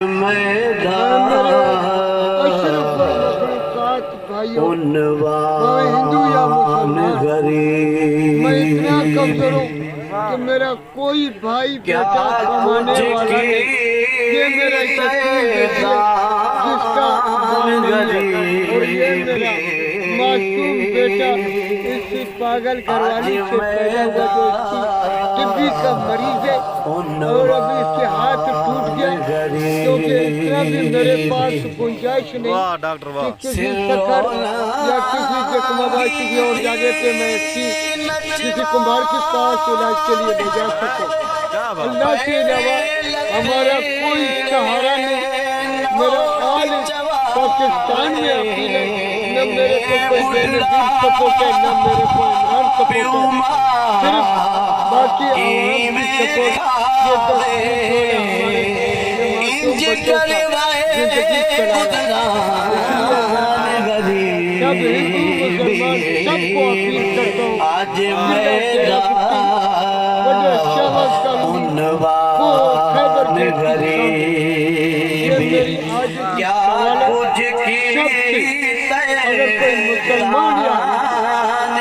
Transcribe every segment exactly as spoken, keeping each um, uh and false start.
میرا اشرف المخلوقات بھائیو، بھاویں ہندو یا مسلمان، میں اتنا کمزور ہوں کہ میرا کوئی بھائی بیٹا کمانے والا نہیں۔ یہ میرا یتیم بیٹا ہے جس کا ماں نہیں ہے، اور یہ میرا معصوم بیٹا اس پاگل گھر والی سے پیدا ہوا، جو اس کی ٹی بی کا مریض ہے، اور ابھی اس کے ہاتھ ٹوٹ گیا، کیونکہ اتنا بھی میرے پاس گنجائش نہیں۔ واہ ڈاکٹر واہ۔ کسی سکھر یا کسی جکماباد، کسی اور جگہ پہ میں اس کی کسی کمبار کے پاس علاج کے لیے لے جا سکوں۔ کیا بات۔ اللہ کے علاوہ ہمارا کوئی سہارا نہیں۔ میرا آل پاکستان میں اپیل ہے، نہ میرے کو کوئی بینظیر سپورٹ ہے، نہ میرے کو عمران سپورٹ ہے، صرف باقی عوام کی سپورٹ۔ یہ تصویر جو ہے ہمارے معصوم بچوں کا زندگی چلا رہا ہے۔ سب ہندو مسلمان سب کو اپیل کرتا ہوں، آج میرا بڑے شہباز کالونی، وہ خیبر گیٹ کی سامنے۔ یہ میری آج کیا کچھ کی سب سے، اگر کوئی مسلمان یا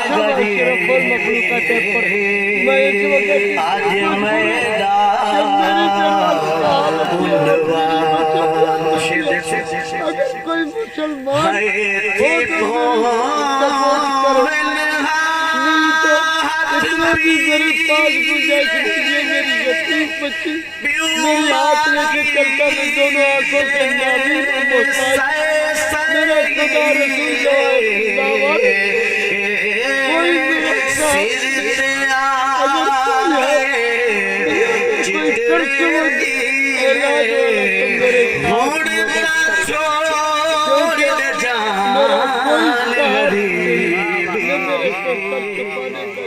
سب اشرف المخلوقات ہے، پر میں اس وقت آج میرا کہ میری جنت کا حال عنوان اگر کوئی مسلمان ہو تو میری سپورٹ کرو، نہیں تو اتنا بھی میرے پاس گنجائش نہیں ہے۔ میری یتیم بچی میری ہاتھ لے کے چلتا، میں دونوں آنکھوں سے ناظر محتاج، میرا خدا رسول جواب زندہ باد۔ کوئی میرا ساتھ نہیں۔ اگر کوئی ہے، کوئی کر سمجھ علاج والا تو میرے ساتھ ہو۔ کیونکہ میرا کوئی سہارا نہیں۔ یہ میرے سر پر چھپانے کا